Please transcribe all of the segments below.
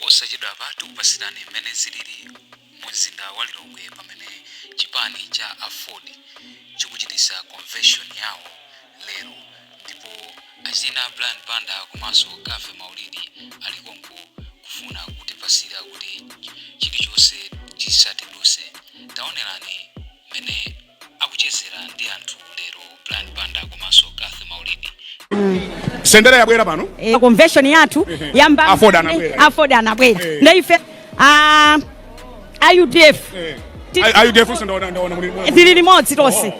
Posachedwapa tikupasirani mmene zilili mu mzinda wa Lilongwe pamene chipani cha aford chikuchitisa convention yawo lero ndipo achina Brian Banda komanso Cathy Maulidi ali konko kufuna kutipasira kuti chilichonse chisatiduse. Taonerani mmene akuchezera ndi anthu lero Brian Banda komanso Cathy Maulidi. Sendera yabwera pano. Convention yathu yamba. Aford anabwera. Aford anabwera. Nde ife a UDF A UDF nso ndaona muli tili limodzi tonse.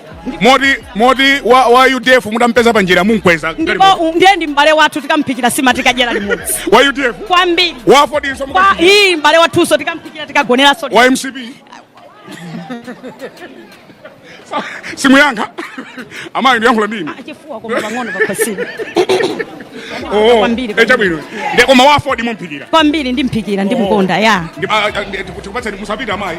Moti wa UDF mutampeza pa njira munkweza? Ndipo ndiye ndi m'bale wathu, tikamphikira sima, tikadyera limodzi. Wa UDF? Kwambiri. Wa Aford nso? Kwa iyi m'bale wathunso tikamphikira, tikagoneranso. Wa MCP simuyankha? Amayi, ndiyankhula ndini. Chifuwa koma pang'ono pakhosini. Oh, Kwambiri. Chabwino, ndiye koma wa Aford mumphikira? Kwambiri, ndimphikira, ndimukonda ya. Tikupatseni, musapite amayi.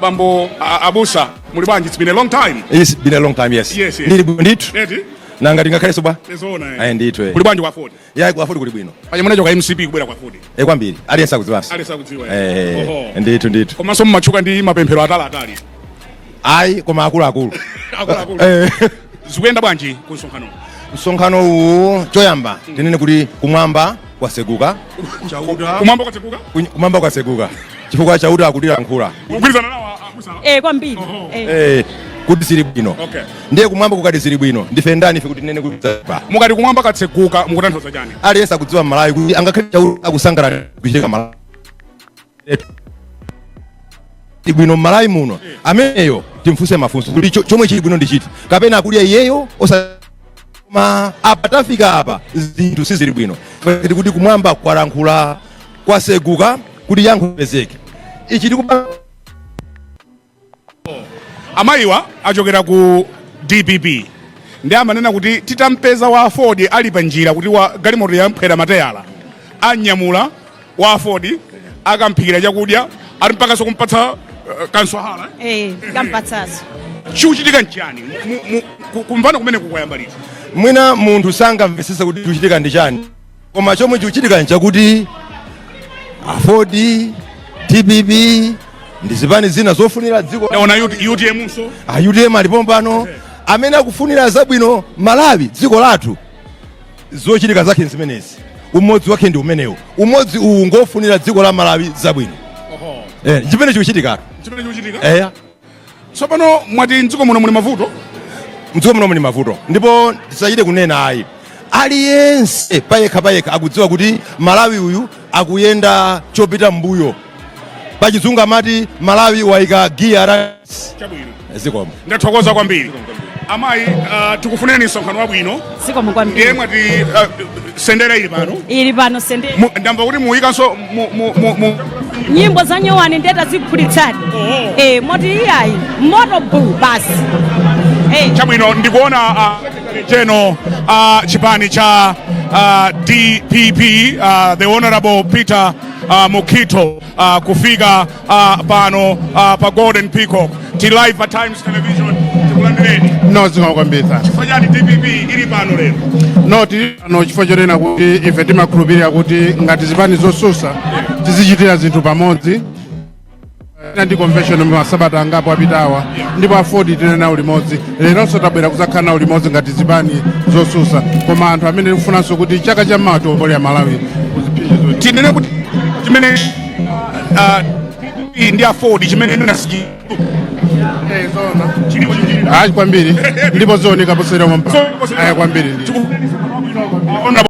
Bambo abusa, muli bwanji? It's been a long time. It's been a long time, yes. Yes. Ndili bwino ndithu. Eti? Nanga tingakhalenso bwa? Zoona, eh. Ayi ndithu. Kuli bwanji kwa Aford? Yayi, kwa Aford kuli bwino. Paja munachoka MCP kubwera kwa Aford. Eh, kwambiri. Aliyense akudziwanso. Aliyense akudziwa, eh. Eh, Oho. ndithu ndithu. Komanso mmatchuka ndi mapemphero atali atali. Ayi, koma akuluakulu. Akuluakulu. Eh. Zikuyenda bwanji ku msonkhano? Msonkhano uwu, choyamba tinene kuti kumwamba kwaseguka. Chauta Kumwamba kwatsekuka? Kumwamba kwaseguka. Chifukwa Chauta akutilankhula. Kugwirizana nawo abusa? Eh, kwambiri. Oho. Eh. Eh, kuti zili bwino. Ndiye kumwamba kukati zili bwino, ndife ndani ife kuti tinene kuti zaipa? Mukati kumwamba katseguka, mukutanthauza chani? Aliyense akudziwa Malawi kuti angakhale Chauta akusangalala kuchitika Malawi chili bwino m'Malawi muno, ameneyo timfunse mafunso kuti chomwe chili bwino ndi chiti, kapena akudya iyeyo osa. Koma apa tafika apa, zinthu sizili bwino. Kuti kumwamba kwalankhula, kwaseguka kuti yankho lipezeke. Ichi tikupa Amayiwa achokera ku DPP, ndi amanena kuti titampeza wa Aford ali pa njira kuti wa galimoto yamphwera mateyala, anyamula wa Aford, akamphikira chakudya, ali mpakanso kumpatsa kanswahala. Eh, kampatsaso. Chikuchitika nchani? Kumvana kumene kukwayamba liti? Mwina munthu sangamvetsese kuti chikuchitika ndi chani, koma chomwe chikuchitika nchakuti Aford, DPP ndi zipani zina zofunira dziko. Ndaona UTM nso. A UTM alipo pano, amene akufunira zabwino Malawi, dziko lathu. Zochitika zake zimenezi, umodzi wake ndi umenewu. Umodzi uwu ngofunira dziko la Malawi zabwino. Eh, chimene chikuchitikatu. Chimene chikuchitika. Eya. Tsopano mwati mdziko muno muli mavuto. Mdziko muno muli mavuto, ndipo tisachite kunena ayi, aliyense payekha payekha akudziwa kuti Malawi uyu akuyenda chopita mbuyo. Pachizungu amati Malawi wayika giya la Chabwino. Zikomo. Ndathokoza kwambiri amayi. Tikufunireni msonkhano wabwino. Zikomo Ndiye kwambiri. mwati sendera ili pano? Ili pano sendera. Ndamva kuti muyikanso Nyimbo za nyowani ndeta ziphulitsani. Eh, moti iyayi, moto bu basi, eh. Chabwino, ndikuona cheno chipani cha DPP, the Honorable Peter Mukhito kufika pano pa Golden Peacock. Ti live pa Times Television, tikulandireni. No, zikomo kwambiri. Chifukwa chani DPP ili pano lero? No, tili pano chifukwa chonena kuti ife timakhulupirira kuti ngati zipani zosusa tizichitira zinthu pamodzi. Tina ndi convention masabata angapo apitawa, ndipo Aford tili nawo limodzi. Leronso tabwera kuzakhala nawo limodzi ngati zipani zosusa, koma anthu amene tikufunanso kuti chaka chammawa tiwombole Malawi kuziphinjo zoti. Tinene kuti chimene DPP ndi Aford chimene ndinasiki Eh, zoona. Chilipo chichilira. Ayi, kwambiri, ndipo zooneka posera mwampa. Ayi, kwambiri ndi Honorable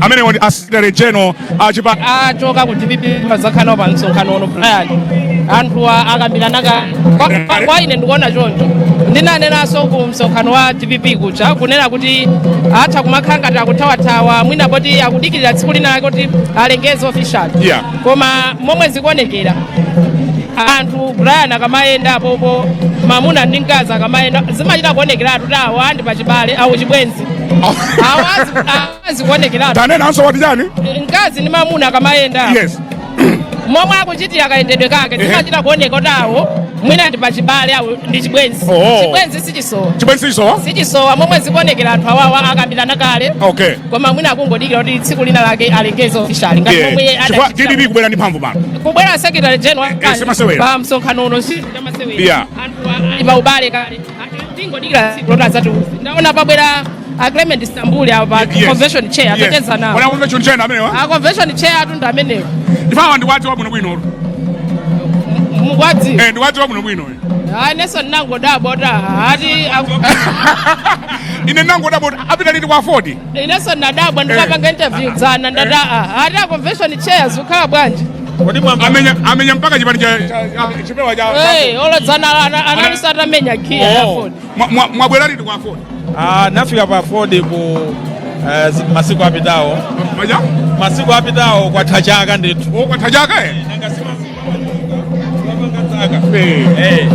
amene wati a secretary general achipa Achoka ku DPP pazakhala pa msonkhano uno. Brian, anthu akambirana kwa ine ndikuona choncho. Ndinanenanso ku msonkhano wa DPP kuja kunena kuti atha kumakhala ngati akuthawathawa, mwina poti akudikirira tsiku lina lake kuti alengeze official. Koma momwe zikuonekera, anthu, Brian, akamayenda apopo, mamuna ndi mkazi akamayenda, zimachita kuonekeratu kuti awa ndi pachibale awo chibwenzi. Awazi azikuonekeratu. Tanenanso, wati chani? Mkazi ndi mamuna akamayenda, momwe akuchitira kayendedwe kake, zimachita kuoneka kuti awo mwina ndi pachibale, awo ndi chibwenzi. Chibwenzi sichisowa. Chibwenzi sichisowa. Sichisowa. Momwe zikuonekera, anthu awawa akambirana kale, koma mwina akungodikira kuti tsiku lina lake alengeze officially ngati momwe Chifukwa adachitira. DPP kubwera ndi mphamvu pano. Kubwera secretary general Simasewera. pa msonkhano uno si chamasewera. Anthu ali pa ubale kale. Tingodikira tsiku loti adzatiuze. Ndaona pabwera a Clement Stambuli apa, convention chair, atacheza nawo. Wana convention chair amenewa? A convention chair atu ndi amenewo. Ndifawa ndiwati wabwinobwino. Mukwadziwa? Eh, ndiwati wabwinobwino. Ayi, nenso ndinangodabwa kuti ati Ine nangodabwa kuti apita liti kwa AFORD. Inenso ndinadabwa ndikapanga interview dzana, ndati ati a convention chair zikukhala bwanji? Kodi mwamba? Amenya mpaka chipani cha chipewa cha Eh, olodzana analisa atamenya giya ya AFORD. Mwabwera liti kwa AFORD? Ah, nafika pa AFORD ku masiku apitawo. Maja? Masiku apitawo, kwatha chaka ndithu. Oh, kwatha chaka, eh. Nanga si masiku amachuluka, zaka. Eh. Eh,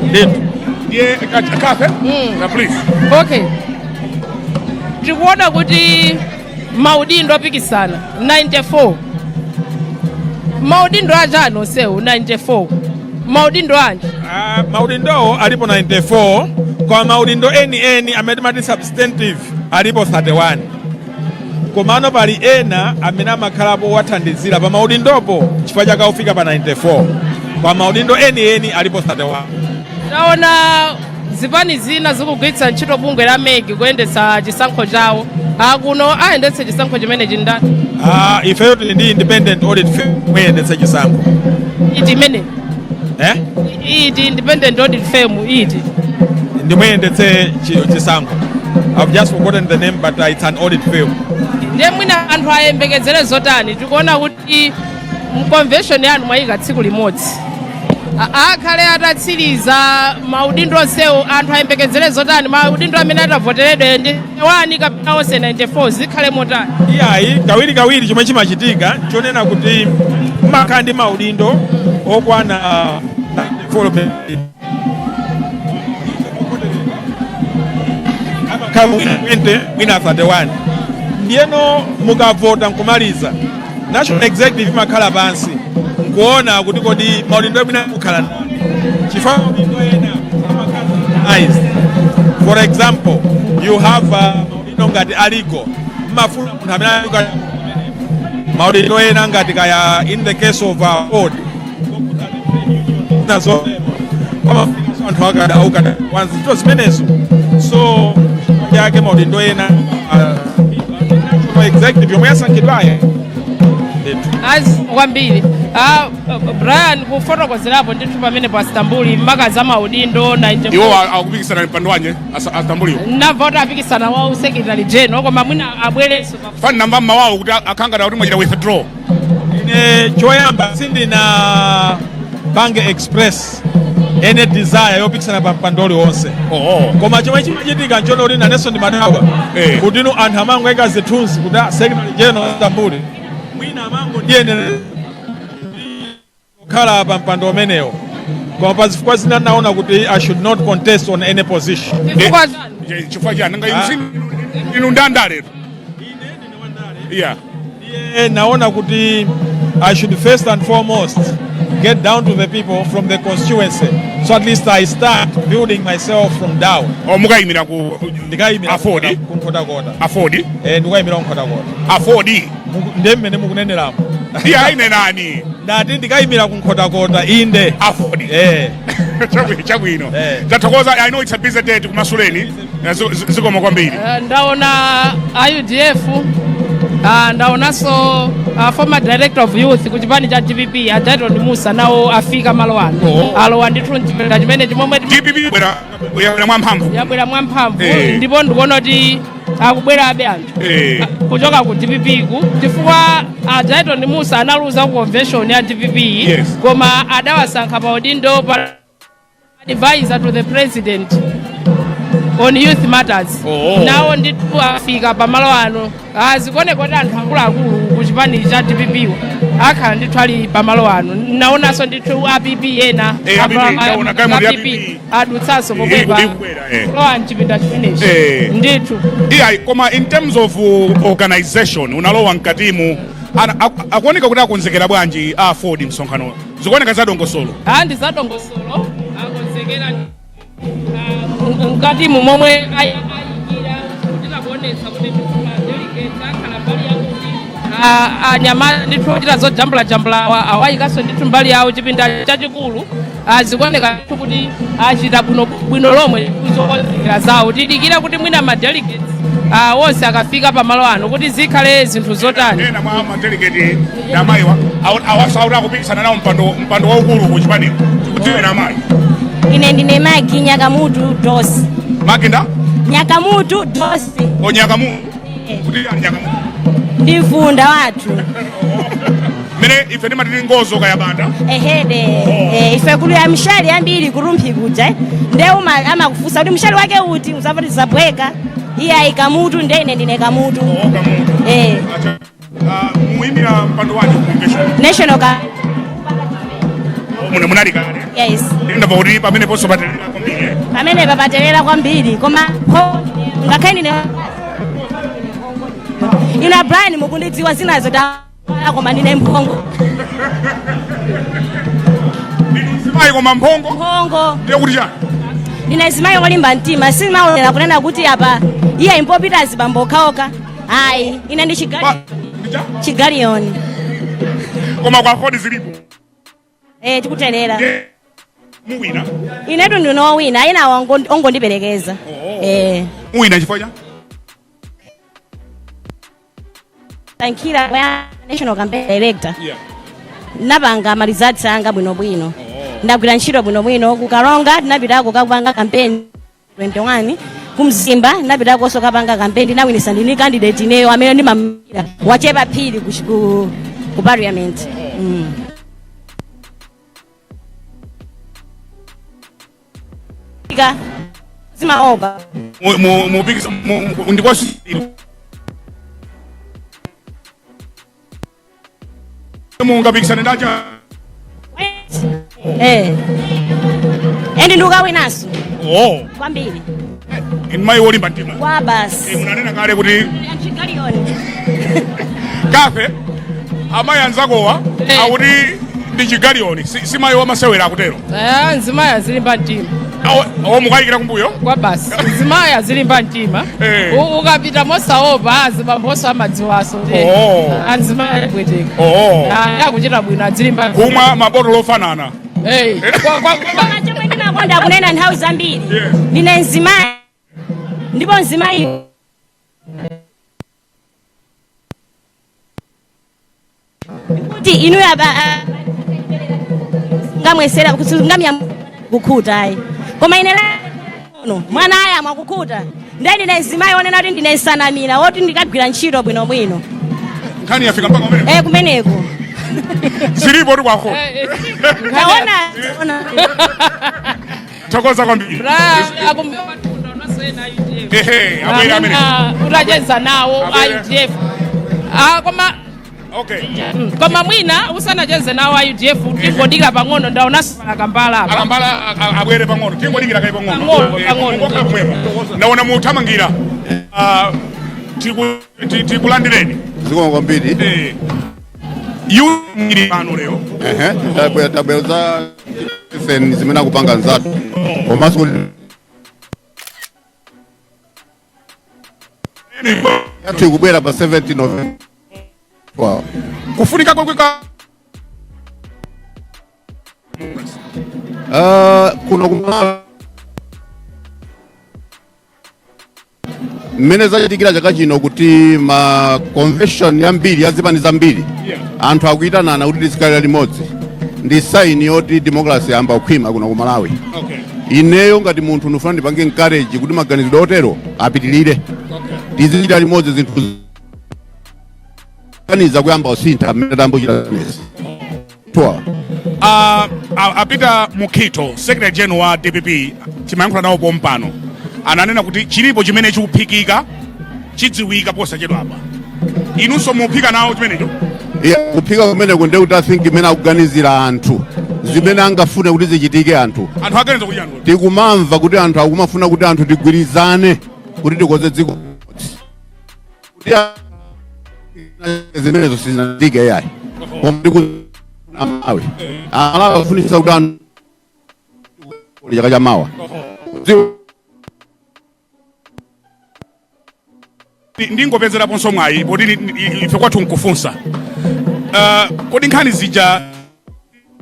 ndithu. Ndiye kafe na please. Okay, tikuona kuti maudindo apikisana 94. Maudindo achani onsewu 94? Maudindo anji? Ah, maudindowo alipo 94, koma maudindo eni eni amene timati substantive alipo 31. Komano pali ena amene amakhalapo wathandizira pa maudindopo chifukwa chake aufika pa 94, koma maudindo eni eni alipo 31. Taona zipani zina zikugwiritsa ntchito bungwe la MEC kuyendetsa chisankho chawo. Akuno ayendetse chisankho chimenechi ndani? Ah, ifeyo tili ndi independent audit firm muyendetse chisankho. Iti imene? Eh? Iti independent audit firm iti? Ndimuyendetse chisankho. I've just forgotten the name, but it's an audit firm. Ndiye mwina anthu ayembekezere zotani? Tikuona kuti mconvention yanu mwayika tsiku limodzi. Akhale atatsiriza maudindo onsewo. Anthu ayembekezere zotani? Maudindo amene atavoteredwe ndi 1 kapena onse 94? Zikhale motani? Iyayi, kawiri kawiri chomwe chimachitika chonena kuti mmakhala ndi maudindo okwana 94, amakhala mwina 20, mwina 31. Ndiyeno mukavota nkumaliza, national executive imakhala pansi nkuona kuti kodi maudindo mwina kukhala ndani, chifukwa maudindo ena amakhala organized. For example, you have maudindo ngati a legal, mmafuna munthu amene ali maudindo ena ngati kaya in the case of board nazo pamafikanso anthu akada aukada wanzito zimenezo. So yake maudindo ena national executive yomwe yasankhidwayo ndithu. Azi kwambiri. Ah, Brian, kufotokozerapo ndithu pamene pa Stambuli maka za maudindo 94. Iwo akupikisana mpando wanje Astambuliwo? Namva kuti apikisana wa secretary general, koma mwina abwerenso Fani namba mmawawo kuti akhangata kuti mwachita withdraw. Ine choyamba sindina pange express any desire yopikisana pa mpando uliwonse. Koma chomwe chimachitika nchona kuti nanenso ndimadabwa kuti inu anthu amangoyika zithunzi kuti ah, secretary general Stambuli, mwina amango ndiyenera kukhala pa mpando umenewo, koma pa zifukwa zina naona kuti I should not contest on any position. Chifukwa chani? Chifukwa chani? Nanga inu inu ndandaletu? Yeah. Ndiye naona kuti I should first and foremost get down to the people from the constituency, so at least I start building myself from down. O, mukayimira ku Ndikayimira AFORD? Kunkhotakota. AFORD? Eh, ndikayimira kunkhotakota. AFORD? Ndiye mmene mukuneneramo. Iye ayinenani. Ndati ndikayimira kunkhotakota, inde. AFORD? Eh. Chabwino. Eh. Tathokoza. I know it's a busy day. Tikumasuleni. Zikomo kwambiri. Ndaona a UDF, ndaonanso former director of youth ku chipani cha DPP, a Dayton Musa, nawo afika malo ano. Alowa ndithu mchipinda chimene chimomwe DPP bwera, yabwera mwamphamvu. Yabwera mwamphamvu. Ndipo ndikuona kuti akubwerabe anthu kuchoka ku DPP ku, chifukwa a Dayton Musa analuza ku convention ya DPP, koma adawasankha pa udindo pa advisor to the president on youth matters. Nawo ndithu afika pamalo ano. Azikuoneka kuti anthu akuluakulu ku chipani cha DPP Akhala ndithu ali pamalo ano. Naonanso ndithu a PP ena. Eh, a PP, ndaona galimoto ya PP. Adutsanso pomwepa. Ikubwera, eh. Kulowa mchipinda chimenechi. Ndithu. Iyayi, koma in terms of organization, unalowa mkatimu, akuoneka kuti akonzekera bwanji a AFORD msonkhano? Zikuoneka zadongosolo? A, ndi zadongosolo, akonzekera mkatimu momwe ayikira tinakuonetsa kuti ndithu ma delegates akhala mbali yakuti anyamata ndithu ochita zojambulajambula awayikanso ndithu mbali yawo. Chipinda chachikulu, zikuoneka ndithu kuti achita bwino bwino lomwe zokonzekera zawo. Tidikira kuti mwina ma delegates onse akafika pamalo ano kuti zikhale zinthu zotani. Ena mwa madelegate ndi amayiwa awasauti akupikisana nawo mpando waukulu ku chipaniwo. Tikudziwira, amayi. Ine ndine Magi Nyakamutu Dosi. Maginda? Nyakamutu Dosi. Onyakamu kuti ali Nyakamutu? Ndi mfunda wathu. Mmene ife timatili ngozo kayabanda. Ehede, ife kuli ya mshali ambiri kurumphi kuja, eh. Nde amakufunsa kuti mshali wake uti, uzapati zabweka iye ayi Kamutu, nde ine ndine Kamutu. Oh, Kamutu. Eh. Acha. Muimira mpando wanji ku convention? National ka. Muna munali kale? Yes. Ndinamva kuti pamene ponso patelera kwambiri, eh. Pamene papaterera kwambiri, koma ngakhale ndine ina Brian mukundidziwa zinazo ta, koma ndine mphongo. Ndinu mzimayi koma mphongo? Mphongo. Ndiye kuti chani? Ndine zimayi olimba mtima, simaonera kunena kuti apa iye impopita azibambo okhaokha, ayi, ine ndi Ndicha? Chigaliyoni. Koma kwa AFORD zilipo? Eh, tikutelera. Ndiye muwina? Inetu ndinowina, ena ongondiperekeza. Eh. Muwina chifukwa cha? Tankhira kwa national campaign director. Napanga ma results anga bwinobwino, ndagwira ntchito bwinobwino. Kukalonga tinapitako kakupanga campaign 21, kumzimba ndinapitakonso kapanga campaign, ndinawinisa. Ndini candidate ineyo amene ndimamira wachepa phiri ku parliament. Zimaopa. Ndikwasu mungapikisane ndacha? Eh, and ndikawinanso. Kwambiri. Inu mayi wolimba mtima. Kwa basi. Eh, munanena kale kuti Chigaliyoni. Kafe amayi anzakowa akuti ndi chigaliyoni, si mayi wamasewera, akutero. Eh, mzimayi azilimba mtima. Awo mukayikira kumbuyo? Kwa basi, mzimayi azilimba mtima. Ukapita mosaopa, azibamboso amadziwaso. Anzimayi abweteka. Akuchita bwino, azilimba mtima. Kumwa mabotolo ofanana. Eh, Koma chomwe ndimakonda kunena nthawi zambiri, ndine mzimayi ndipo mzimayi kuti inu apa ngamwesera ngamya kukhuta ayi, koma ine no mwana aya mwakukhuta, ndiye ndine mzimayi wonena kuti ndine nsanamira woti ndikagwira ntchito bwinobwino. Nkhani yafika mpaka kumene? Eh, kumeneko. Zilipo ti kwako. Taona, taona. Thokoza kwambiri. Akumbuyo matunda unasena UDF. Ehe, abwera amene. Utacheza nawo a Abwera. UDF. Ah, koma koma mwina usanacheze nawo a UDF, tingodikira pang'ono, ndaonanso akambala apa. Akambala abwere pang'ono, tingodikira kaye pang'ono. Pang'ono, Eh, pang'ono. mungokhala pomwepa, ndaona muthamangira. Ah, tikulandireni. Zikomo kwambiri. Eh, yu ili pano lero? Ehe, tabwera za FN zimene akupanga nzathu, komanso kuti yathu ikubwera pa 17 November. Wow. Kufunika kwakweka. Kuno kumala mmene zachitikira chaka chino kuti ma convention yambiri ya zipani zambiri, anthu akuyitanana kuti tizikhalira limodzi, ndi sign yoti democracy yamba kukhwima kuno ku Malawi. Ineyo ngati munthu ndifuna ndipange encourage kuti maganizidwe otero apitilire, tizichita limodzi zinthu kaniza kuyamba kusintha mmene tambochita zimenezi. Twa Apita Mukhito, secretary general wa DPP, timayankhula nawo pompano, ananena kuti chilipo chimene chikuphikika, chidziwika posachedwapa. Inunso muphika nawo chimenecho? Yeah, kuphika kumeneko ndiye kuti I think imene akuganizira anthu, zimene angafune kuti zichitike anthu. Anthu aganiza kuti chani? Tikumamva kuti anthu akumafuna kuti anthu tigwirizane kuti tikonze dziko, kuti zimenezo sizinachitike yayi. Koma Amalawi, Amalawi afunitsa kuti anthu chaka cha mawa. Ndingopezeraponso mwayi poti ife kwathu nkufunsa. Kodi nkhani zija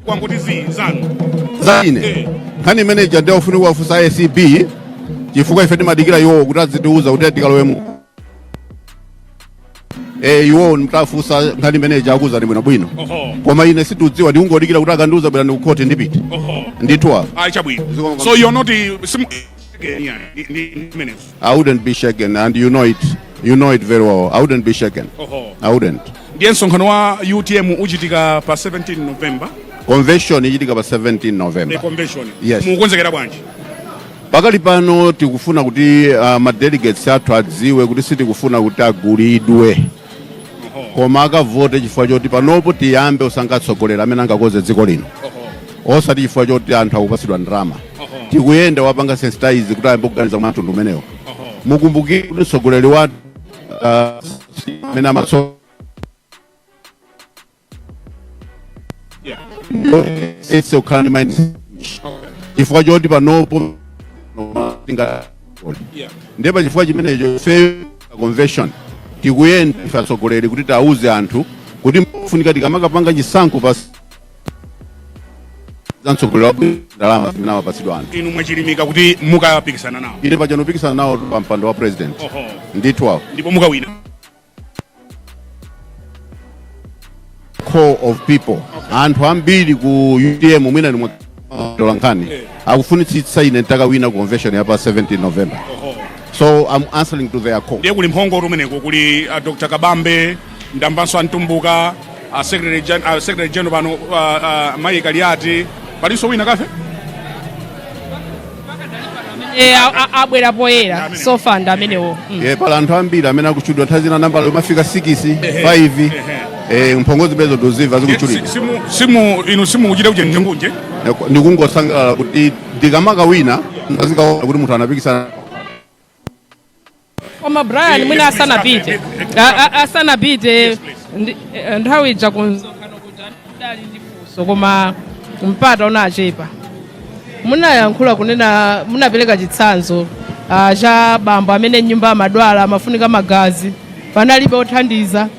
kwanguti zi zanu? Za ine? Nkhani imene ija ndiye ufunika kuwafunsa ACB, chifukwa ife timadikira iwowo kuti azitiuza kuti tikalowemo. Iwowo mtafunsa nkhani imene ija akuuzani bwinobwino. Koma ine sitiudziwa, ndikungodikira kuti akandiuza bwera ndikukhoti ndipite. Ndithu apo. Ayi, chabwino. Zikomo. So you're not simu ndi zimenezo? I wouldn't be shaken, and you know it. You know it very well. I wouldn't be shaken. I wouldn't. Ndiye msonkhano wa UTM uchitika pa 17 November? Convention ichitika pa 17 The November. convention. Yes. Mukukonzekera bwanji? Pakali pano tikufuna kuti ma delegates athu adziwe kuti sitikufuna kuti agulidwe, koma akavote chifukwa choti panopo tiyambe kusankha atsogoleri amene angakonze dziko lino, osati chifukwa choti anthu akupasidwa ndalama. Tikuyenda wapanga sensitize kuti ayambe kuganiza mwa mtundu umenewo. Mukumbukire kuti mtsogoleri wathu amene amatso ese kukhala ndi mind chifukwa choti panopo tinga ndiye pachifukwa chimenecho ife convention tikuyenda ife atsogoleri kuti tiauze anthu kuti funika tikamakapanga chisankho pa za mtsogoleri wabwino, ndalama zimene amapatsidwa anthu. Inu mwachilimika kuti mukapikisana nawo? Ine paja ndikupikisana nawo pa mpando wa president. Ndithu awo. Ndipo mukawina? Call of people, anthu ambiri ku UTM, mwina ndimwe nkhani, akufunitsitsa ine ntakawina convention ya pa 17 November. So I'm answering to their call. Ndiye kuli mphongo kumeneko, kuli Dr Kabambe, ndamvanso antumbuka, secretary general pano, Mayi Kaliati, palinso wina kafe. Abwera poyera so far ndi amenewo. Ye, pala anthu ambiri amene akutchulidwa. Nthawi zina nambala imafika 6, 5. Mphongo zimenezo ndozimva zikutchulidwa. Simu inu simukuchita kuche njengunje? Ndikungosangalala kuti ndikamakawina azikaona kuti munthu anapikisana. Koma Brian, mwina asanapite, asanapite, nthawi ija ku msonkhano kuja ndidali ndi funso koma mpata unachepa. Munayankhula kunena, munapereka chitsanzo cha bambo amene nyumba amadwala, amafunika magazi, panalibe othandiza.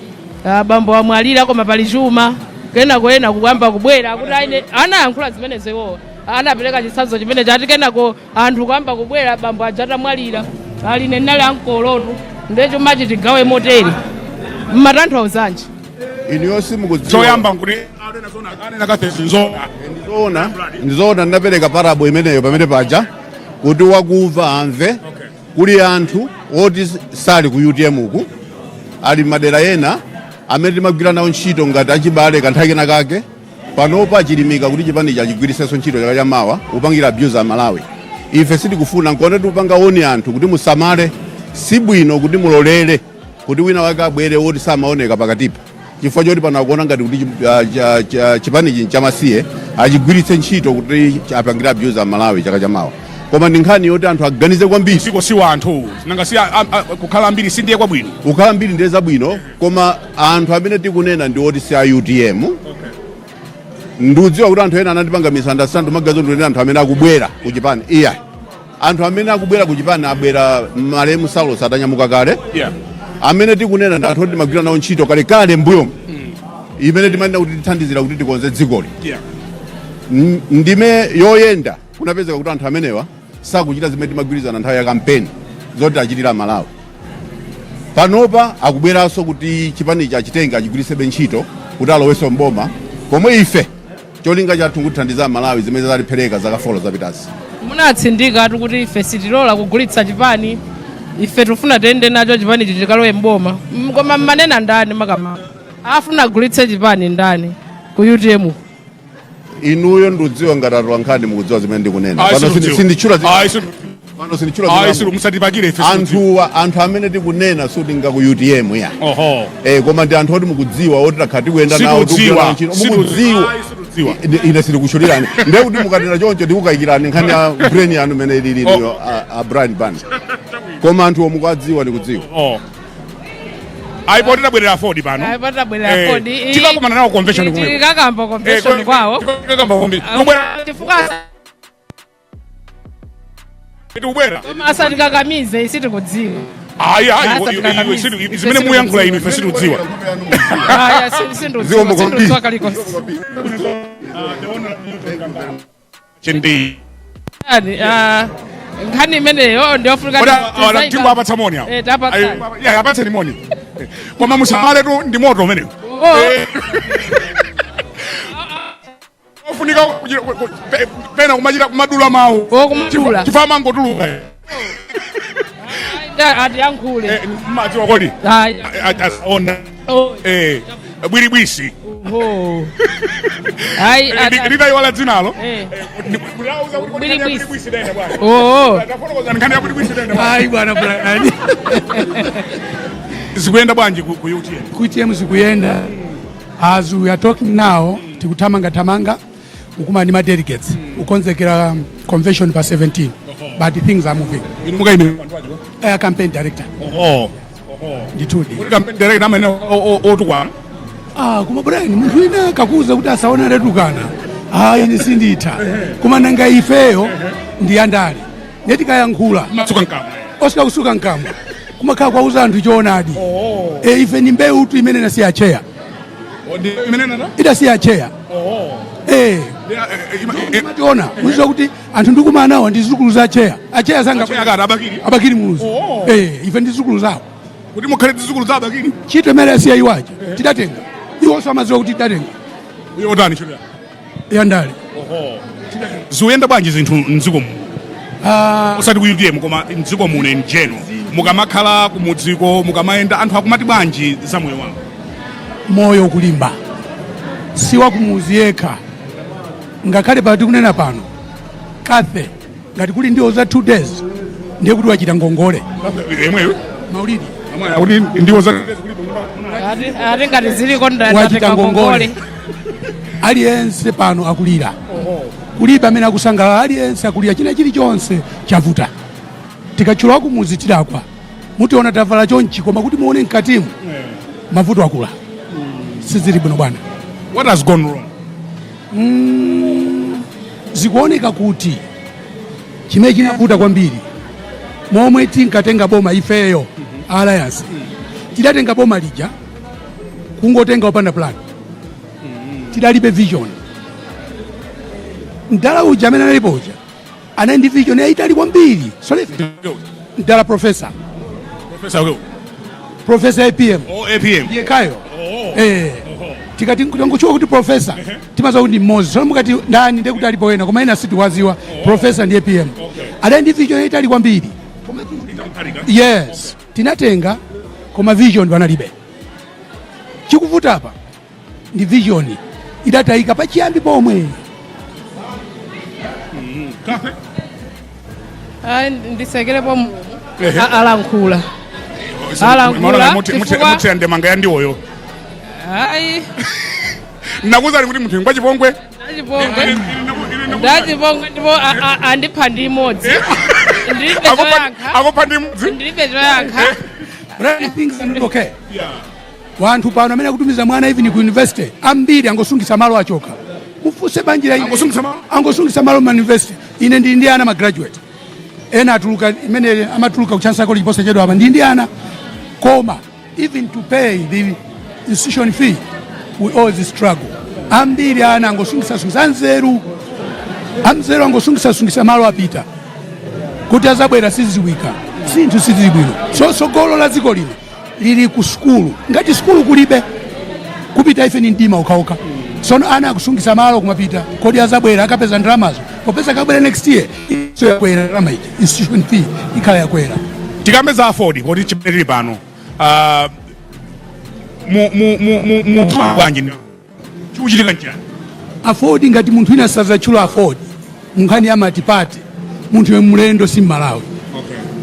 Bambo amwalira koma pali chuma. Kenako ena kuyamba kubwera kuti aine anayankhula zimenezo, iwowa anapereka chitsanzo chimene chati kenako anthu kuyamba kubwera bambo aja atamwalira, ali nenali ankolotu, ndiye chumachi tigawe motere. Mmatanthauzanji? Inuyo simukudziwa. Choyamba nkuti anena kafe zinzoona? Ndizoona, ndizoona. Ndinapereka parable imeneyo pamene paja kuti wakumva amve. Kuli anthu oti sali ku UTM uku, ali madera ena amene timagwira nawo ntchito ngati achibale kanthawi kena kake. Panopa achilimika kuti chipanichi achigwirisenso ntchito chaka chamawa kupangira abuse a Malawi. Ife sitikufuna, nkuona tikupanga warn anthu kuti musamale, sibwino kuti mulolere kuti wina wake abwere woti samaoneka pakatipa, chifukwa choti pano akuona ngati kuti chipanichi nchamasiye, achigwiritse ntchito kuti apangire abuse a Malawi chaka chamawa. Koma ndi nkhani yoti anthu aganize kwambiri. Siko si wanthu nanga si kukhala ambiri sindiye kwabwino? Kukhala mbiri ndiye zabwino, koma anthu amene tikunena ndi oti si a UTM. Ndikudziwa kuti anthu ena anandipanga misunderstand, magazo ndikunena anthu amene akubwera ku chipani. Iya, anthu amene akubwera ku chipani abwera malemu Saulos atanyamuka kale. Amene tikunena ndi anthu oti timagwira nawo ntchito kalekale mbuyomu, imene timanena kuti tithandizira kuti tikonze dzikoli. Ndime yoyenda kunapezeka kuti anthu amenewa sakuchita zimene timagwirizana nthawi ya kampeni zoti achitira Malawi. Panopa akubweranso kuti chipanichi achitenge achigwirisebe ntchito kuti alowenso mboma, komwe ife cholinga chathu nkuthandiza Malawi zimene zalipereka zaka 4 zapitazi. Munatsindikatu kuti ife sitilola kugulitsa chipani, ife tifuna tiyende nacho chipanichi chikalowe mboma. Koma mmanena ndani makamaka afuna agulitse chipani ndani ku UTM? Inuyo ndikudziwa ngati atolankhani mukudziwa zimene ndikunena. Ayi, Pano sindikudziwa. sinditchula Ayi, sindikudziwa. Pano sinditchula Ayi, zina. Musatipakire ife situdziwa. Anthuwa, anthu amene tikunena suti nga ku UTM ya. Koma ndi anthu oti mukudziwa, oti takhala tikuyenda nawo, Situdziwa. tikugwira nawo ntchito. Mukudziwa. Ayi, situdziwa. Ine sindikutchulirani, ndiye kuti mukatera choncho ndikukayikirani nkhani ya brain yanu imene ilili niyo a Brian Banda, koma anthuwo mukuwadziwa, ndikudziwa. Oh. Ayi, poti tabwerera AFORD pano. Ayi, poti tabwerera AFORD. Tikakumana nawo convention kumweko. Tikakamba convention kwawo. Tikakamba convention. Kubwera. Chifukwa Tikubwera. Asatikakamize, sitikudziwa. Ayi, ayi, Asatikakamize. zimene muyankhula inu ife situdziwa. Aya, sindudziwa. Zikomo kwambiri. Sindudziwa kalikonse. Chendi. Yani, nkhani imeneyo ndiyofunika. Kodi tingo apatsa moni awo? Eh, tapatsani. Ayi, ya, apatseni moni. Koma musamale tu, ndi moto umenewo. Oh. Ofunika pena kumachita kumadula mawu. Oh, kumadula. Chifukwa mangotuluka. Atiyankhule. Madziwa kodi? Ayi. Ona. Oh. Bwiribwisi. Oho. Ayi, Litayiwala dzinalo. Mulauza kuti kodi nkhani ya Bwiribwisi. bwiribwisi denda bwana. Oh. Tafotokozani nkhani ya bwiribwisi denda bwana. Ayi bwana Brian. Zikuyenda bwanji ku UTM? Ku UTM zikuyenda. As we are talking now, tikuthamanga thamanga kukumana ndi ma delegates, kukonzekera convention pa 17, but things are moving. Inu mukayimira? Campaign director. Oho. Ndithudi. Kuti campaign director amene otukwana? Ah, koma Brian, munthu wina kakuza kuti asaone atatukana, ayi, ine sinditha. Koma nanga ifeyo ndi andale, netikayankhula Matsuka mkamwa. Osika kusuka mkamwa, kumakhala kwauza anthu choonadi. E, ife ni mbewu tu imene inasiya acheya. Imene nata? Idasiya acheya. Eh, mationa muziwa kuti anthu ndikumana nawo ndi zizukulu za acheya. Acheya sanga Acheya akati abakiri? Abakiri Muluzi. Eh, ife ndi zizukulu zawo. Kuti mukhale zizukulu za abakiri? Ntchito imene asiya iwaja tidatenga, iwonso amadziwa kuti tidatenga. Yotani ntchito Yandale. Zikuyenda bwanji zinthu mdziko muno? Ah, Osati ku UTM, koma mdziko muno in general. Mukamakhala kumudziko, mukamayenda, anthu akumati bwanji za moyo wawo? Moyo ukulimba, si wakumuzi yekha. Ngakhale pati kunena pano kathe ngati kuli ndiwo za 2 days, ndiye kuti wachita ngongole. Yemweyo? Maulidi. Kuti ndiwo za Ati ngati ziliko Wachita ndatenga ngongole. ngongole. Aliyense pano akulira, kulibe amene akusangalala, aliyense akulira. China chilichonse chavuta. Tikatchula kumuzi tilakwa, mutiona tavala chonchi, koma kuti muone mkatimu mavuto akula, sizili bwino bwana. What has gone wrong? Zikuoneka kuti chimene chinavuta kwambiri, momwe tinkatenga boma ifeyo Alliance, tidatenga boma lija kungotenga opanda plan, tidalibe vision. Mdala uja amene analipo uja anali ndi vision yayitali kwambiri. So ife, mdala professor, Professor Will. Professor APM. Oh, APM. Yekhayo. Eh, tikati tangochuka kuti professor, timaziwa kuti ndi mmodzi. So mukati ndani, ndiye kuti alipo wena, koma ena sitiwaziwa. Professor ndi APM, adali ndi vision yayitali kwambiri. Yes, tinatenga, koma vision panalibe. Chikuvuta apa ndi vision idatayika pachiyambi pomwe. Kafe. Ayi, ndisekerepo alankhula. Alankhula, chifukwa- Mutsira ndemanga ya ndiwoyo. Ayi. Nakuwuzani kuti munthu ngwa chipongwe. Ndachipongwe, ndachipongwe, ndipo andipha ndi imodzi, ndilibe choyankha. Akupha ndi imodzi. Ndilibe choyankha. Right, things are not okay. Wanthu pano amene akutumiza mwana even ku university, ambiri angosungisa malo achoka. Mufunse banja la ine. Angosungisa malo? Angosungisa malo ma university. Ine ndili ndi ana ma graduate, ena atuluka imene amatuluka ku Chancellor College posachedwa apa. Ndili ndi ana, koma even to pay the institution fee we always struggle. Ambiri ana angosungisa sungisa, anzeru amzeru angosungisa sungisa malo, apita kuti azabwera siziwika. Zinthu sizili bwino. So sogolo la dziko lino lili ku sukulu. Ngati sukulu kulibe, kupita ife ni mdima ukauka. Sono ana akusungisa malo kumapita, kodi azabwera akapeza ndalamazo? Popeza akabwera next year, so yakwera ndalama ija, institution fee ikhala yakwera. Tikambe za AFORD, poti chimene tili pano. Ah, mu mu mu mu mu bwanji chikuchitika nchani? AFORD, ngati munthu ina sazatchula AFORD munkhani ya multiparty, munthu yemwe mlendo, si Mmalawi.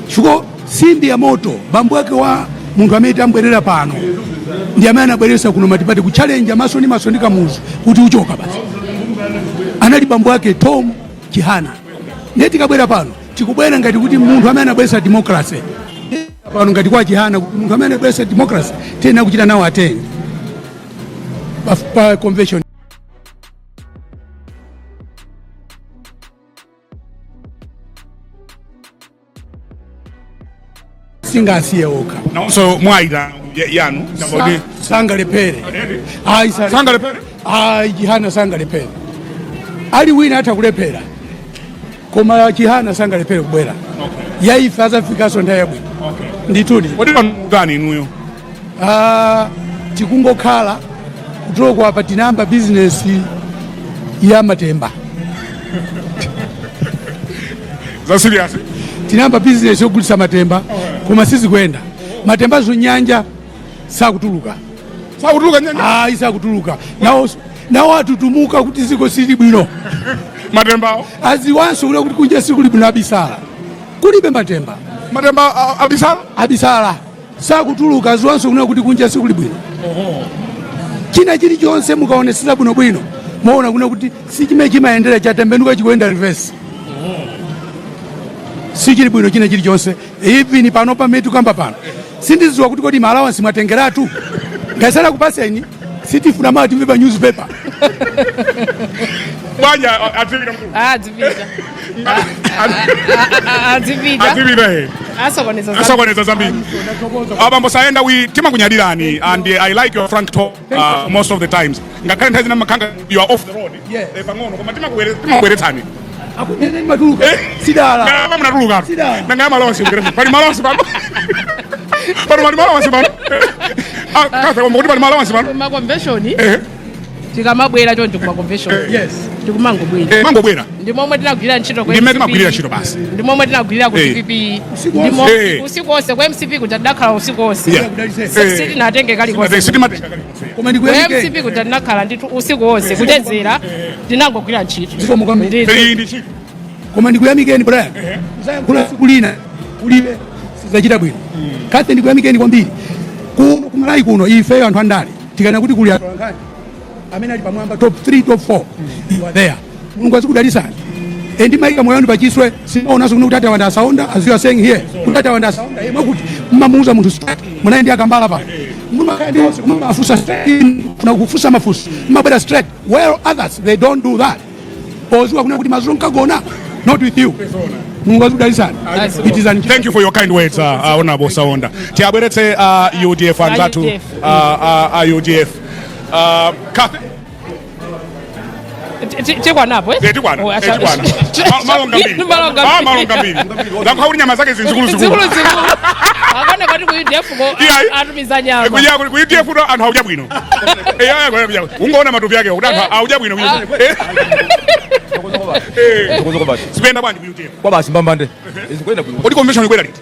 Chifukwa simbi ya moto, bambo ake wa munthu amene tambwerera pano ndi amene anabweresa kuno multiparty kuchallenge maso ndi maso ndi Kamuzu kuti uchoka basi, anali bambo ake Tom Chihana. Ndiye tikabwera pano, tikubwera ngati kuti munthu amene anabweresa democracy pano, ngati kwa Chihana, kuti munthu amene anabweresa democracy tiyenera kuchita nawo attend pa convention. Singasiye okha. Nawonso mwayita yanu ndamboti. Sangalephere. Ayi, Sangalephere? Ayi, Chihana sangalephere. Ali wina atha kulephera, koma Chihana sangalephere kubwera. Yaife azafikanso nthawi yabwino ndithudi. Kodi pano inuyo? Ah, tikungokhala kutoko apa, tinayamba bizinesi ya matemba. Za serious. Tinayamba bizinesi yogulitsa matemba, koma sizikuyenda. Matembazo nyanja sakutuluka. Sakutuluka nyanja? Ayi, sakutuluka. Nawo atutumuka kuti ziko sili bwino. Matembawo aziwanso kuti kunja sikuli bwino, abisala, kulibe matemba. Matemba abisala? Abisala, sakutuluka. Aziwanso kuna kuti kunja sikuli bwino. China chilichonse mukaonesesa bwinobwino, muona kuna kuti si chimene chimayendera, chatembenuka, chikuyenda reverse. Sichili bwino china chilichonse. Even pano pamene tikamba pano, sindiziwa kuti kodi ma allowance mwatengeratu ngasala kupaseni, sitifuna mawa timve pa newspaper. Bwanja adzipita mkulu? Adzipita, adzipita. Adzipita he. Asokoneza zambiri. Asokoneza zambiri. Abambo Sayenda, we timakunyadirani and I like your frank talk most of the times, ngakhale nthawi zina makhanga you are off the road. Pang'ono, koma timakubweretsani. Akunene matuluka sidala. Ngama munatuluka. Sidala. Nanga malonsi pali malonsi pano, pano pali malonsi pano. Ah, kasa koma kuti pali malonsi pano. Kuma convention tikamabwera choncho kuma convention tikumangobwera. Mangobwera. Ndi momwe tinagwirira ntchito ku Ndi mmene MCP. timagwirira ntchito basi. Ndi momwe tinagwirira ku DPP. Usiku wonse. Usiku wonse ku MCP kuja tidakhala usiku wonse. Sitinatenge kalikonse. Sitimatenga kalikonse. Koma Ku ndikuyamikeni. MCP kuja tinakhala ndithu usiku wonse kuchezera, tinangogwira ntchito. Zikomo kwambiri. Ndithu. Iyi ndi ntchito. Koma ndikuyamikeni, Brian, uzayankhula tsiku lina kulibe sizachita bwino. Kate, ndikuyamikeni kwambiri. Kuno kumalawi kuno, ifeyo anthu andale tikana kuti kuli atolankhani amene ali pamwamba, top 3, top 4, you are there. Mulungu azikudalisani. And mayika moyo wanu pachiswe. Simaonanso kuno kuti atawanda asaonda, as you are saying here, kuti atawanda asaonda yemwe kuti mmamuuza munthu straight. Munaye ndi akambala pano, mumakhala ndi onse, mumafunsa straight, kuna kufunsa mafunso, mumabwera straight. Well, others, they don't do that, poziwa kuna kuti madzulo nkagona. Not with you. Mulungu azikudalisani. It is an Thank you for your kind words, Honorable Saonda. Tiabweretse UDF anzathu. UDF. UDF. Kathy, Tikwanapo, eh? Tikwana. Oh, Tikwana. Malonga mbiri. Malonga Ah, mbiri. malonga mbiri. Zakukhala kuti nyama zake zikulu zikulu. Zikulu zikulu. Akone kwati ku UDF ko atumiza nyama. Kuja ku UDF kuno anthu audya bwino. Eh, ya, ungoona matupi ake kuti anthu audya bwino. Zikuyenda bwanji ku UDF? Kwa basi, mbambande, zikuyenda bwino. Kodi convention ibwera liti?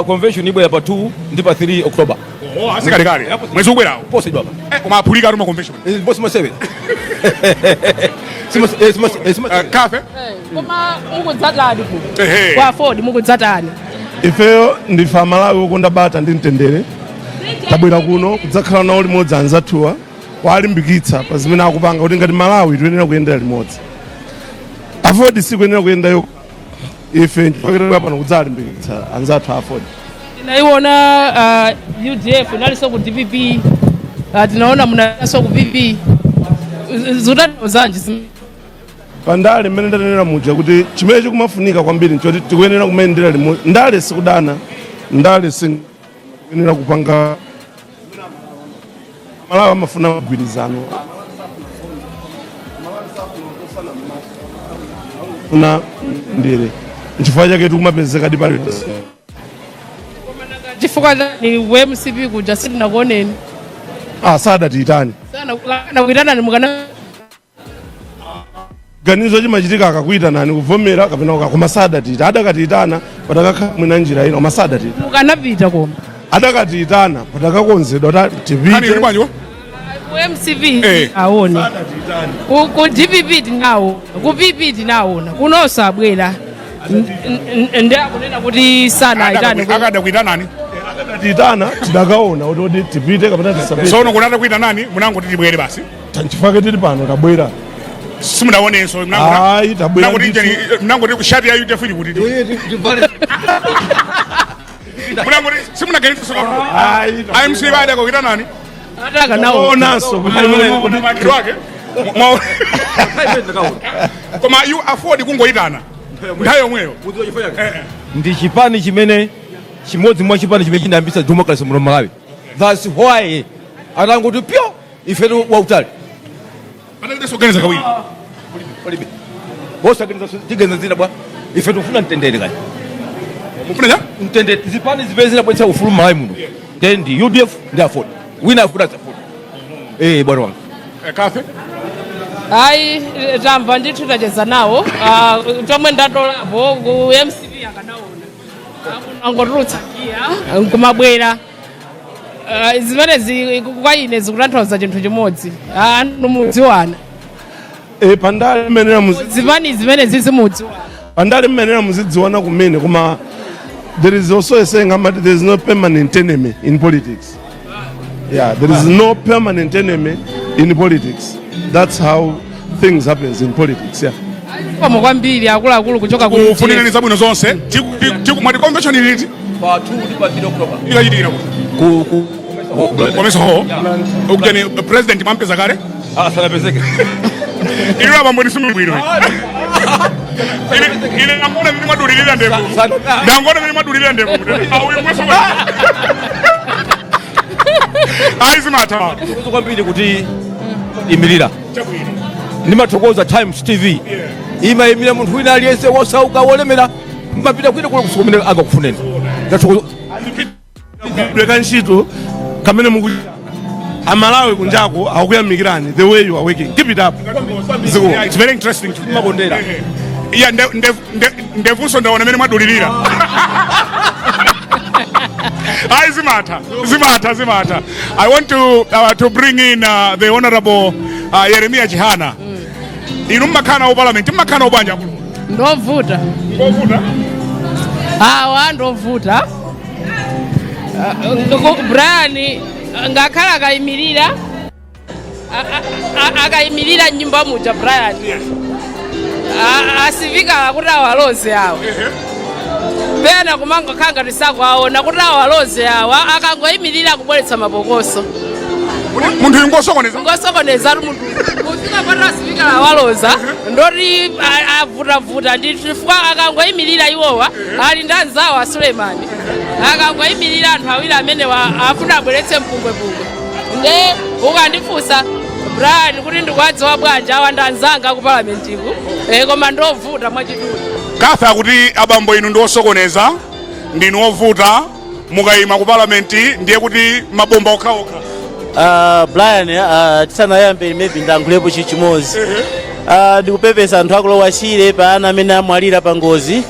Convention ibwera pa 2 ndi pa 3 October. Oh, asikalekale. Mwezi ubwerawo. Pose baba. Eh, koma aphulika atuma convention. Bosi masebe. Sima sima sima. Kafe? Koma mukudzatani ku? Ehe. Kwa Ford mukudzatani? Ifeyo ndife Amalawi okonda bata ndi mtendere. Tabwera kuno kudzakhala nawo limodzi anzathuwa, kuwalimbikitsa pa zimene akupanga, kuti ngati Malawi tiyenera kuyendera limodzi. Aford sikuyenera kuyenda yokha. Ife tifakira pano kudzalimbikitsa anzathu a Aford. Tinaiona UDF inalinso ku DPP, tinaona munalinso ku PP. Zikutanthauza zanji? Pandale, mmene ndanenera muja, kuti chimene chikumafunika kwambiri nchoti tikuyenera kumayendera limodzi. Ndale sikudana, ndale sikuyenera kupanga. Malawi amafuna mgwirizano, funa ndere. Nchifukwa chake tikumapezeka paliponse. Chifukwa chani ku MCP kuja sitinakuoneni? Ah, sadatiyitani. Sana kana kuitanani mukana? Ganizo chimachitika akakuyitanani, kuvomera kapena koma sadatiyita. Adakatiyitana patakakhala mwina njira ina, koma sadatiyitana. Mukanapita koma. Adakatiyitana patakakonzedwa ta Kani ili tipite. bwanji? Ku MCP aone, ku DPP tinaona, ku PP tinaona, kunonso abwera. Ndi akunena kuti sanayitane. Akada kuitanani? Titana tidakaona kuti tipite kapena tisapite. Sono kunata kuitanani, munangoti tibwere basi? Nchifukwa tili pano, tabwera. Simudaonenso? Ayi, tabwera ndithu. Mnangoti shati ya UDF ili kuti munangoti simunaganiso? Ayi. IMC bada kuitanani? Atakanaona. Onanso kuti wake. Koma you AFORD kungoyitana nthawi yomweyo. Ndi chipani chimene chimodzi mwa chipani chimene chinayambitsa democracy muno Malawi. That's why atangoti pyo, ifetu wautali. Patalibenso kuganiza kawiri. Palibe osaganiza, tiganiza zina bwa? Ife tikufuna mtendere kaya. Mufuna cha? Mtendere. Zipani zimene zinabweretsa ufulu Malawi muno then ndi UDF ndi AFORD. Wina afuna AFORD, eh bwana wanga. Kafe. Ayi, tamva ndithu, tacheza nawo. Ah, chomwe ndatolapo, ku MCP akanaona angotulutsa giya nkumabwera. Ah, zimenezi kwa ine zikutanthauza chinthu chimodzi. Ah, mudziwana. Pandale mmenera muzi Zipani zimenezi zimudziwana. Pandale mmenera muzidziwana kumene, koma there is also a saying amati there is no permanent enemy in politics. Yeah, there is no permanent enemy in politics. That's how things happens in politics, yeah. Komo kwambiri akuluakulu kuchoka ku Kufunirani zabwino zonse. Mwati convention iliti? Pa 2 ndi pa 3 October. Ikachitikira kuti? Ku Komeso ho ukujani president mwampeza kale? Ah, sanapezeke. Ilo abambo ndisumi bwino. Ine ndangona mimi mwadulilira ndevu. Ndangona mimi mwadulilira ndevu. Auyu mweso ayi zimatha. Thokoza kwambiri kuti imirira. Ndimathokoza Times TV, imayimira munthu wina aliyense, wosauka, wolemera, mapita kwina kula kusukumene angakufuneni. Ndathokoza. Leka ntchito kamene muku Amalawi kunjako akuyamikirani the way you are working. Keep it up. Ziko. Yeah, it's very interesting. Makondera. Yeah, ndevunso ndaona mene mwadulilira. Ayi, zimatha, zimatha, zimatha. I want to bring in the Honorable Yeremia Chihana. Inu mmakhala nawo parliament, mmakhala nawo bwanji akulu? Ndovuta. Ngovuta? Awa ndovuta. Brian ngakhala akayimirira akayimirira nyumba muja Brian asivikala kuti awaloze awa, pena kumangokhala ngati sakuaona kuti awaloze awa, akangoyimirira kubweretsa mapokoso. Munthu uyu ngosokoneza. Ngosokoneza ari munthu. Kufika pano asivikala awaloza ndoti avutavuta ndi chifukwa akangoyimirira iwowa ali ndi anzawo a Sulemani, akangoyimirira anthu awiri amenewa afuna abweretse mpungwepungwe. Nde ukandifunsa Brian kuti ndikuwadziwa bwanji, awa ndi anzanga ku palamentiku, koma ndovuta mwachidule. Kafe akuti abambo inu ndi osokoneza, ndinu ovuta, mukayima ku palamenti ndiye kuti mabomba okhaokha. Brian, tisanayambe maybe ndankhulepo chimodzi. Ndikupepesa anthu akulowa Shire pa ana amene amwalira pa ngozi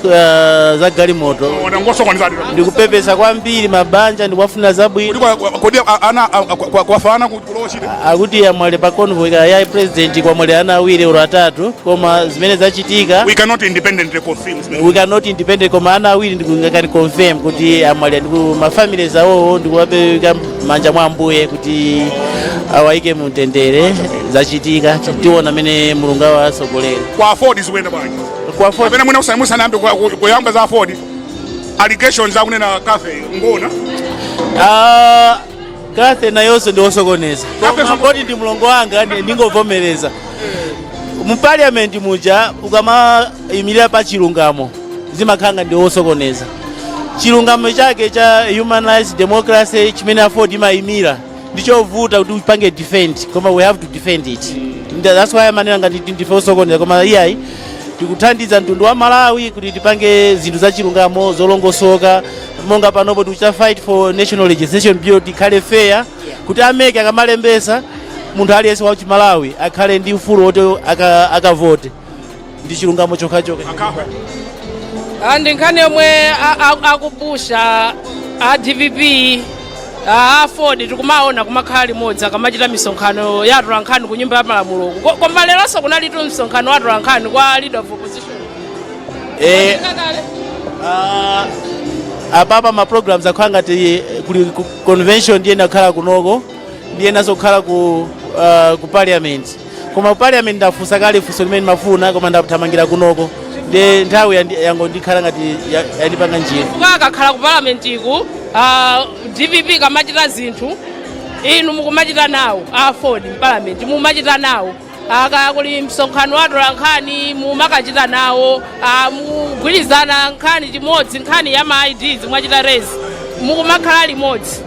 za galimoto. Ona ngosokoneza. Ndikupepesa kwambiri mabanja, ndikuwafunira zabwino. Kodi ana kwafana kulowa Shire? Akuti amwalira pa convoy ya president, kwamwalira ana awiri olo atatu, koma zimene zachitika We cannot independently confirm. We cannot independent, koma ana awiri ndikungakani confirm kuti amwalira. Ndiku mafamilies awowo ndikuwapereka manja mwa Ambuye kuti awayike mu mtendere. Zachitika, tiona amene Mulungu awasogolera. Kwa AFORD zikuyenda bwanji? Kwa AFORD Kapena mwina musanayambe kuyamba za AFORD, allegations akunena Kafe ngona? Ah, Kathe nayonso ndi osokoneza. Kathe koma kodi ndi mlongo wanga, ndingovomereza mu parliament muja ukamayimirira pa chilungamo zimakhala ndi osokoneza. Chilungamo chake cha human rights, democracy chimene AFORD imayimira ndichovuta kuti upange defend, koma we have to defend it. That's why amanena ngati ndife osokoneza, koma iyayi, tikuthandiza mtundu wa Malawi kuti tipange zinthu za chilungamo zolongosoka. Monga panopo tikuchita fight for National Legislation Bill, tikhale fair kuti a MEC akamalembesa munthu aliyense wa Chimalawi akhale ndi ufulu woti akavote ndi chilungamo chokhachokha. Ah, ndi nkhani yomwe akupusha a DPP, a AFORD, tikumaona kumakhala limodzi akamachita misonkhano ya atolankhani ku Nyumba ya Malamulo. Koma leronso kunalitu msonkhano wa atolankhani kwa Leader of Opposition. Kale. Apapa ma programs akhala ngati kuli ku convention, ndiye ndakhala kunoko, ndiye nazokhala ku parliament. Koma ku parliament ndafunsa kale funso limene mafuna, koma ndathamangira kunoko, ndiye nthawi yangondikhala ngati yandipanga njira. Akakhala ku parliament ku, DPP kamachita zinthu, inu mukumachita nawo. AFORD m'parliament mumachita nawo. Aka kuli msonkhano watola nkhani, mumakachita nawo. Mugwirizana nkhani chimodzi, nkhani ya ma IDs mwachita raise, mukumakhala limodzi.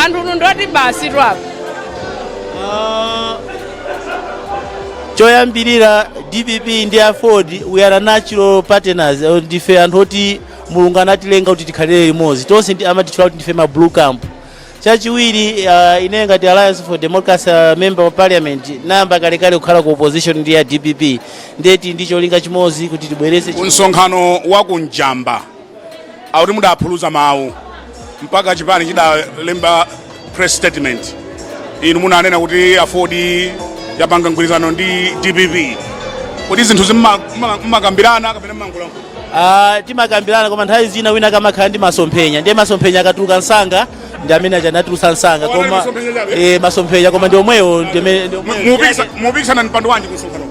Anthu nu ndoti basi twapa. Choyambirira, DPP ndi AFORD, we are natural partners. Ndife anthu oti Mulungu anatilenga kuti tikhalire limodzi tonse, ndi amatitchula kuti ndife ma blue camp. Chachiwiri, ine ngati Alliance for Democracy member of parliament, nayamba kalekale kukhala ku opposition ndi ya DPP, ndeti ndi cholinga chimodzi kuti tibweretse Ku msonkhano wa kunjamba akuti mudaphuluza mawu mpaka chipani chidalemba press statement. Inu munanena kuti AFORD yapanga mgwirizano ndi DPP. Kuti zinthu zimmakambirana kapena mmangolankhula? Timakambirana, koma nthawi zina wina kamakhala ndi masomphenya, ndiye masomphenya akatuluka msanga ndi amene aja anatulusa msanga. Oh, koma masomphenya chabe? Masomphenya, koma ndi omwewo, ndi omwewo. Mupikisana mpando wanji ku msonkhano?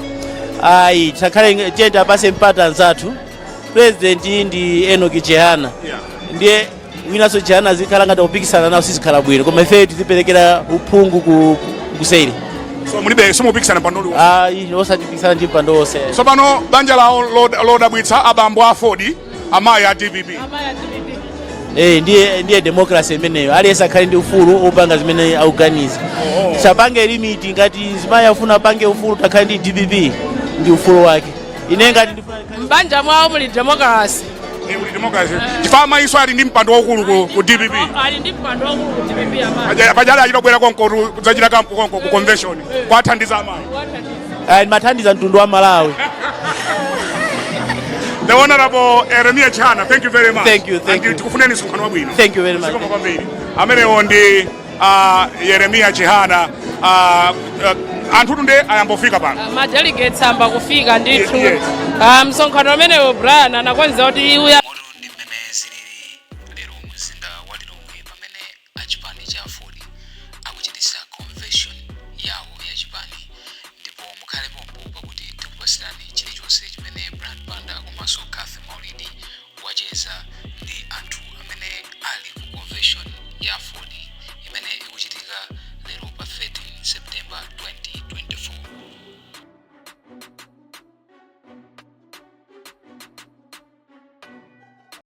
Ayi, tisakhale, tiyende apase mpata anzathu. President ndi Enoch Chihana, ndiye winanso Chihana azikhala ngati akupikisana nawo, sizikhala bwino. Koma ife tiziperekera uphungu ku kuseri. So mulibe, simupikisana mpando uliwonse? Ayi, osatipikisana ndi mpando wonse. Tsopano banja lawo lodabwitsa, abambo a AFORD, amayi a DPP. Ndiye democracy imeneyo. Aliyense akhale ndi ufulu opanga zimene akuganiza, sapange limit. Ngati zimayi afuna apange ufulu takhale ndi DPP, ndi ufulu wake. Ine ngati ndifuna Mbanja mwawo muli democracy. Kuli democracy chifukwa amayiso ali ndi mpando waukulu ku DPP. Ali ndi mpando waukulu ku DPP amayi. Pajali achitobwera konko kudzachita camp konko ku convention kwathandiza amayi. Ah, mathandiza mtundu wa Malawi. The Honorable Eremia Chihana, thank you very much. Thank you, thank And you. Tikufuneni msonkhano wabwino. Thank you very much. Zikomo kwambiri. Amenewo ndi Yeremia Chihana. Anthu tunde ayambofika pano. Ma delegates amba kufika ndithu. Yes. Msonkhano umenewo, Brian, anakonza kuti uya Moto ndi mmene zilili lero mzinda wa Lilongwe, pamene achipani cha AFORD akuchitisa convention yawo ya chipani. Ndipo mukhale pompo, pakuti tikupasirani chilichonse chimene Brian Banda komanso Cathy Maulidi wacheza ndi anthu amene ali ku convention ya AFORD imene ikuchitika.